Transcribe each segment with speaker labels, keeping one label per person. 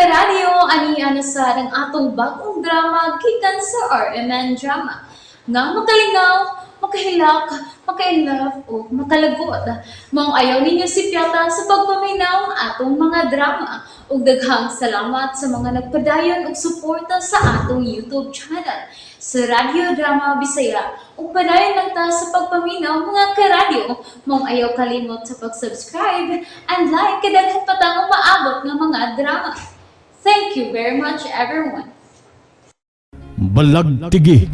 Speaker 1: Karadyo, ani na sa ang atong bagong drama gikan sa RMN Drama. Nga makalingaw, makahilak, maka-inlove o makalagot. Maong ayaw ninyo sipyata sa pagpaminaw ang atong mga drama. Ug daghang salamat sa mga nagpadayon og suporta sa atong YouTube channel sa Radyo Drama Bisaya. Ug padayon lang ta sa pagpaminaw, mga karadyo. Maong ayaw kalimot sa pag-subscribe and like kay daghan pa tang umaabot nga mga drama. Thank you very much, everyone.
Speaker 2: Balagtigi.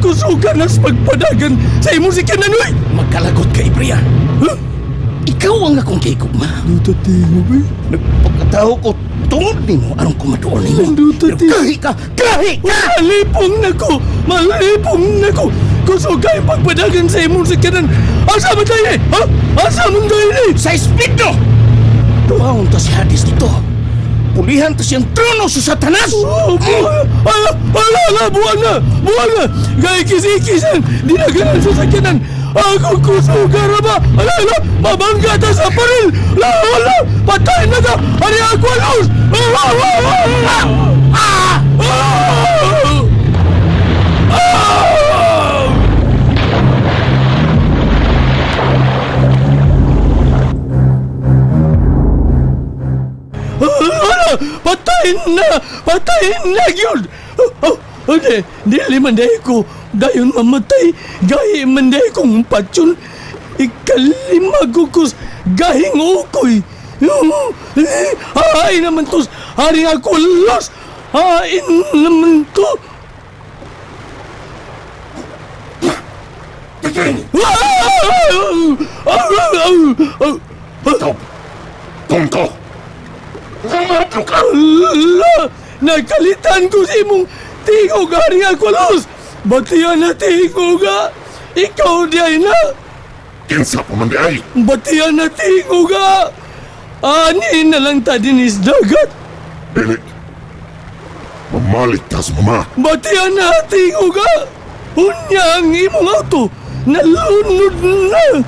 Speaker 3: Kusukan na sa pagpadagan sa imong si Kananoy!
Speaker 4: Magkalagot ka, Ibrian.
Speaker 3: Huh?
Speaker 4: Ikaw ang akong gihigugma.
Speaker 3: Duta tingo ba?
Speaker 4: Nagpagkatao ko tungod nimo aron ko maduol nimo.
Speaker 3: Duta
Speaker 4: Pero
Speaker 3: tingo.
Speaker 4: kahi ka! Kahi ka!
Speaker 3: Malipong na ko! Malipong na ko! Kusog kayo pagpadagan sa imong si Kanan! Asa man tayo eh? Ha? Asa man tayo eh?
Speaker 4: Sa espido! Tuwaon ta si Hades dito. Pulihan ta siyang trono sa Satanas!
Speaker 3: Oh, ala, ala, ala, buwan na! Buwan na! Gaya kisikisan! Di na ganan sa sakyanan! Ako kusuga ra ba? Ala, ala! Mabangga ta sa paril! La, ala! Patay na ka! Ari ako alos! Ah, ah, ah, ah! Ah! Ah! Ah! Ala! Patay na! Patay na yun! Oh, oh, okay, dili man dahil ko dayon mamatay. Gahi man dahil kong patyon. Ikalima ko kus gahing ukoy. Ay naman to. Haring ako los. Ay naman to.
Speaker 5: Ikaw, tonto! Nangatlo ka!
Speaker 3: Ala! Nakalitan ko sa imong tingog, haring ako los. Batiyan na tingog ha. Ikaw di ay na.
Speaker 5: Kinsa pa man di ay!
Speaker 3: Batiyan na tingog ha. Ani na lang ta dinis dagat.
Speaker 5: Dili! Mamalit ta sa mama!
Speaker 3: Batiyan na tingog ha. Unya ang imong auto. Nalunod na.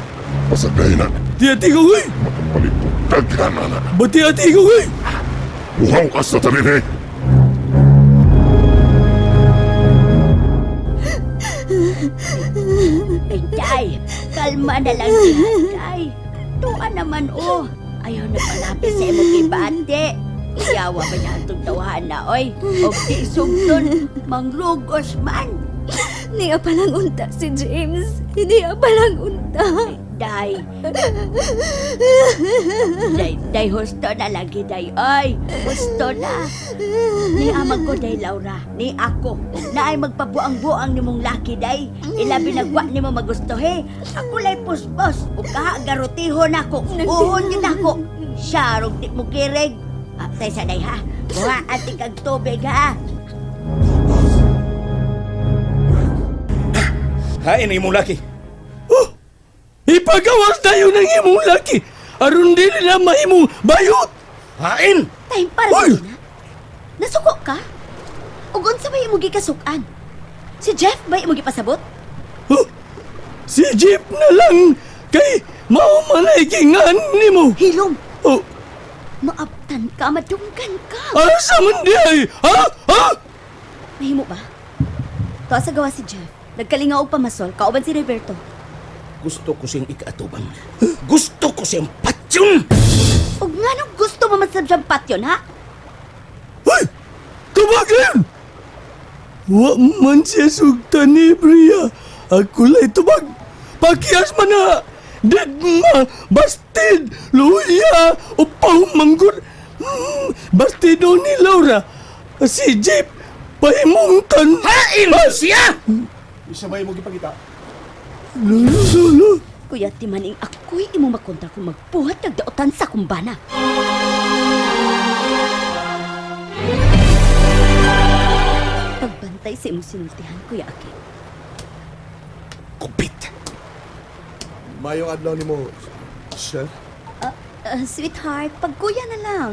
Speaker 5: Pasagay na!
Speaker 3: Diya tingog ay.
Speaker 5: Makapaliputag na na!
Speaker 3: Batiyan tingog ay.
Speaker 5: Buhaw ka sa tanin eh!
Speaker 6: Inday, kalma na lang diha, Day. Tuwa naman, oh. Ayaw na palapit sa imong gibati. Iyawa ba niya atong tawahan na, oy? Og di sugton, manglugos man.
Speaker 7: Niya palang unta si James. Niya palang unta.
Speaker 6: Day. Day, day, husto na lagi, day. Oy, husto na. Ni amang ko, day, Laura. Ni ako. Ug naay magpabuang-buang nimong laki, day. Ilabi nagwa nimo magustuhi. Ako lay puspos. Ug kaha garotihon ako. Uhon yun ako. Siya, rog di mo kirig. Aptay sa day, ha? Buha ati kag tubig, ha?
Speaker 4: Hain ang imong laki.
Speaker 3: Oh! Ipagawas tayo ng imong laki. Aron dili na mahimong bayot.
Speaker 4: Hain!
Speaker 6: Time para
Speaker 3: Oy!
Speaker 6: na. Nasuko ka? Ug unsa may imong gikasukan? Si Jeff ba imong gipasabot?
Speaker 3: Oh, si Jeep na lang kay mao man ay gingan nimo.
Speaker 6: Hilom,
Speaker 3: Oh,
Speaker 6: maabtan ka, madunggan ka.
Speaker 3: asa man di ay? Ha? Ha?
Speaker 6: Mahimo ba? Tuwa sa gawa si Jeff. Nagkalinga og pamasol, kauban si Roberto.
Speaker 4: Gusto ko siyang ikaatubang. Gusto ko siyang patyon!
Speaker 6: Ug nganong gusto mo man sa siyang patyon, ha?
Speaker 3: Hoy! Tubag yun! Wa man siya sugtan ni Bria. Ako lay tubag. Pakiyas man na. Deadma, bastid, luya, upaw manggod. Bastido ni Laura. Si Jeep, pahimungtan.
Speaker 4: Hain siya!
Speaker 8: Isa ba imong gipakita?
Speaker 3: Lolo, lolo.
Speaker 6: Kuya Timaning, ako'y imo makontra kung magbuhat nagdaotan sa kumbana. Pagbantay sa imong sinultihan, Kuya Aki.
Speaker 4: Kupit!
Speaker 8: Mayong adlaw nimo, sir.
Speaker 6: Sweetheart, pagkuya na lang.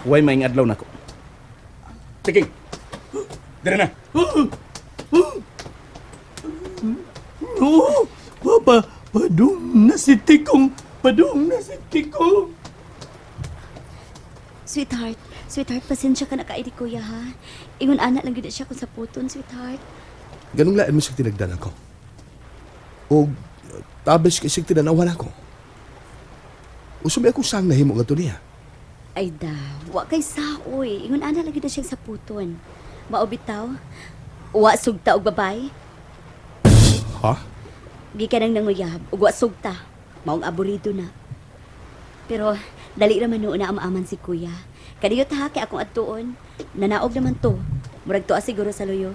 Speaker 4: Huwag maing adlaw nako. Tiking! Dire na!
Speaker 3: Oo, papa, padung na si Tikong. Padung na si Tiko.
Speaker 7: Sweetheart, sweetheart, pasensya ka na kay ni kuya ha. Ingon ana lang gyud siya kung sa puton, sweetheart.
Speaker 8: Ganong lain mo siyang tinagdan ako. O tabes kay siyang tinanawan ako. Usumi ako sang nahimo nga to niya.
Speaker 7: Ay da, wa kay saoy. Ingon ana lang gyud na siya sa puton. Mao bitaw. Wa sugta og babay.
Speaker 8: Ha?
Speaker 7: Gikan ang nanguyab ug wa sugta. Maong aburido na. Pero dali ra man noon na amaman si kuya. Kadiyot ha kay akong adtuon. Nanaog naman to. Murag tuwa siguro sa luyo.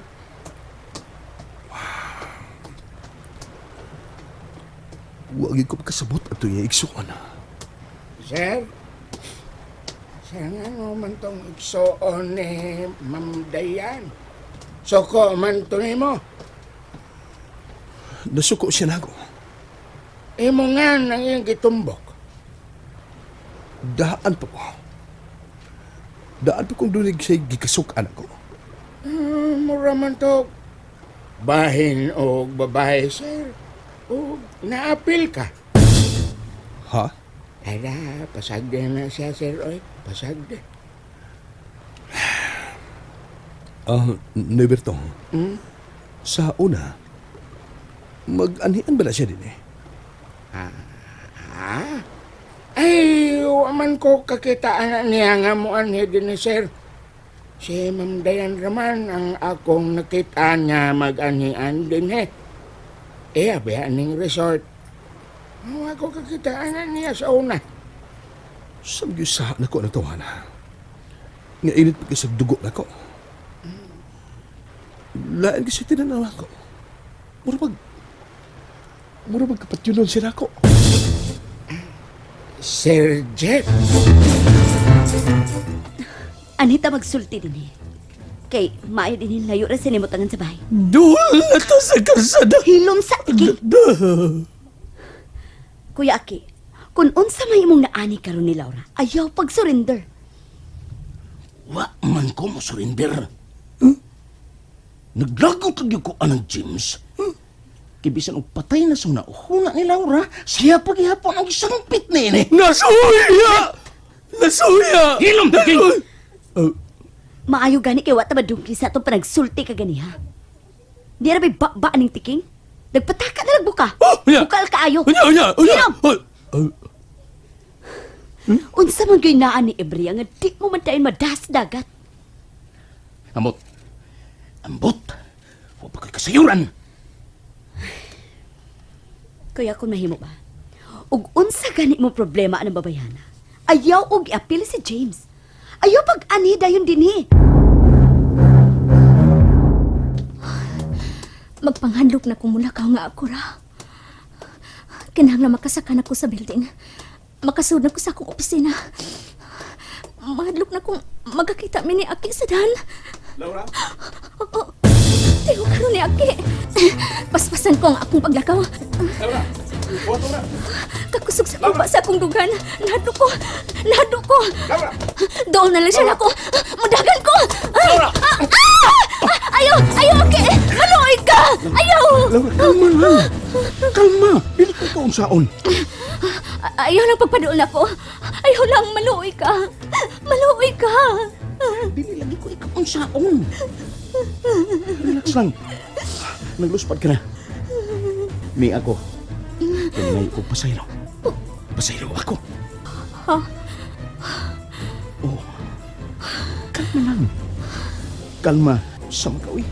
Speaker 8: Wa gyud ko makasabot ato niya igsuon.
Speaker 4: Sir? Sir, nga man tong igsoon ni Ma'am Dayan? Soko man to nimo.
Speaker 8: Nasuko siya nako.
Speaker 4: Imo nga nang iyang gitumbok.
Speaker 8: Daan pa ko. Daan pa kong dunig siya gikasukan ako.
Speaker 4: Mura man to. Bahin o babae, sir. O naapil ka.
Speaker 8: Ha?
Speaker 4: Ala, pasagde na siya, sir. Oy, pasagde.
Speaker 8: Ah, Neberto. Sa una, mag-anian ba na siya din eh?
Speaker 4: Ha? Ay, wa man ko kakitaan na niya nga mo anhi din ni sir. Si Ma'am Dayan Raman ang akong nakita niya mag-anhian din eh. Eh, abi aning resort. Wa ko kakitaan na niya sa una.
Speaker 8: Samgyusa na ko ang tawana. Nga init pa sa dugo na ko. Lain kasi tinanawa ko. Mura mag... Mura magkapatyunon siya nako.
Speaker 4: Sir Jeff.
Speaker 7: Anita magsulti din eh. Kay maayo din layo ra sa nimutangan sa bahay.
Speaker 3: Duol na to sa karsada.
Speaker 7: Hilom sa tiki. Kuya Aki, kung unsa may imong naani karon ni Laura, ayaw pag-surrender.
Speaker 4: Wa man ko mo surrender. Naglagot lagi ko anang James. Kay bisan og patay na sa nauhuna ni Laura, siya paghihapon ang isangpit ni ini.
Speaker 3: Nasuya! Nasuya!
Speaker 4: Hilom, King!
Speaker 7: Maayo gani kay wa ta madungki sa atong panagsulti ka ganiha. Di ra bay ba aning tiking? Nagpataka na lang buka.
Speaker 3: Oh, unya.
Speaker 7: Bukal kaayo.
Speaker 3: Unya, unya, unya!
Speaker 7: Hilom!
Speaker 3: Uy, uy.
Speaker 7: Unsa man gyud naa ni Ebria nga di mo man dayon madas dagat.
Speaker 4: Ambot. Ambot. Wa pa ko'y kasayuran.
Speaker 7: Kaya kung mahimo ba? Ug unsa gani mo problema anang babayana? Ayaw og iapil si James. Ayaw pag ani dayon dinhi.
Speaker 1: Magpanghandlok na kumulakaw nga ako ra. Kinahanglan makasaka na ko sa building. Makasud na ko sa akong opisina. Mahadlok na kung magkakita mi ni Aki sa dan.
Speaker 8: Laura?
Speaker 1: Oo. Tiyo karon ni Aki. Paspasan ko ang akong paglakaw.
Speaker 8: Laura! Buhat na!
Speaker 1: Kakusog sa kuba sa akong dugan. Nahadlok ko. Nahadlok ko.
Speaker 8: Laura!
Speaker 1: Dool na lang siya nako. Mudagan ko. Laura! Ah! Ah! Ayaw! Ayaw, Aki! Maluoy ka! Ayaw!
Speaker 4: Laura, kalma lang. Kalma. Dili ko kaunsaon.
Speaker 1: Ayaw lang pagpadool nako. Ayaw lang, maluoy ka. Maluoy ka.
Speaker 4: Dili lagi ko ikaunsaon. Relax lang. Nagluspad ka na. Ni ako. Kaya ko pasaylo. Pasaylo ako.
Speaker 1: Ha?
Speaker 4: Oh. Kalma lang. Kalma. Sama ka, uy.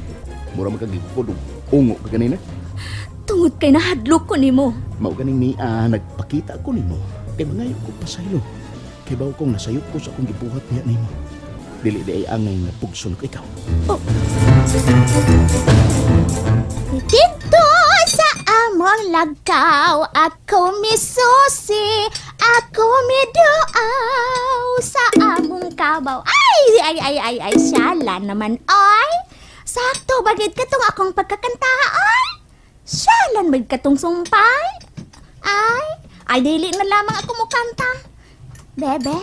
Speaker 4: Mura magkagigod og ungo ka ganina.
Speaker 1: Tungod kay nahadlok ko nimo.
Speaker 4: Mao ganing niya nagpakita ko nimo. Kay mangayo ko pasaylo. Kay bawo kong nasayop ko sa akong gibuhat niya nimo. Dili di ay angay nga pugson ko ikaw.
Speaker 2: Dito sa among lagaw, ako misusi, ako miduaw sa among kabaw. Ay, ay, ay, ay, ay, syala naman, ay. Sakto, bagit katong akong pagkakanta, ay. Syalan, bagit katong sumpay. Ay, ay, dili na lamang ako mukanta. Bebe,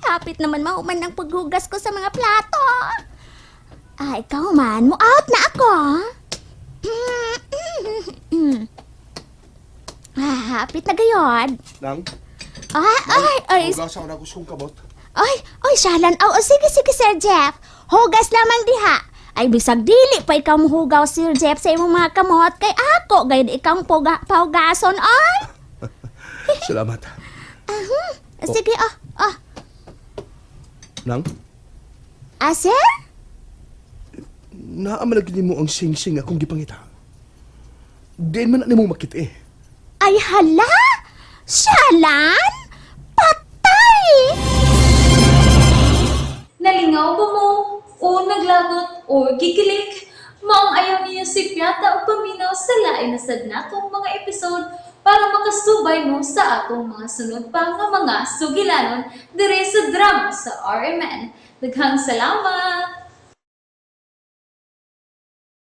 Speaker 2: kapit naman mahuman ang paghugas ko sa mga plato. Ah, ikaw man. Mo out na ako. Ah, hapit na gayon.
Speaker 8: Nang,
Speaker 2: Ah, ay, ay,
Speaker 8: hugasan ko na kong kamot.
Speaker 2: ay, ay, salan. Oh, oh, sige, sige, Sir Jeff. Hugas lamang diha. Ay, bisag dili pa ikaw muhugaw, Sir Jeff, sa imong mga kamot. Kay ako, gayud ikaw poga, pahugason, ay.
Speaker 8: Salamat.
Speaker 2: Sige, oh, oh.
Speaker 8: Nang,
Speaker 2: Ah, sir?
Speaker 8: naamalagin nimo ang sing-sing akong gipangita. Diin man na nimo makita eh.
Speaker 2: Ay, hala! Siyalan? Patay!
Speaker 1: Nalingaw ba mo? O naglagot o gikilig? Maong ayaw niyo si Piata o paminaw sa lain na sad natong mga episode para makasubay mo sa atong mga sunod pa nga mga sugilanon dire sa drama sa RMN. Daghang salamat!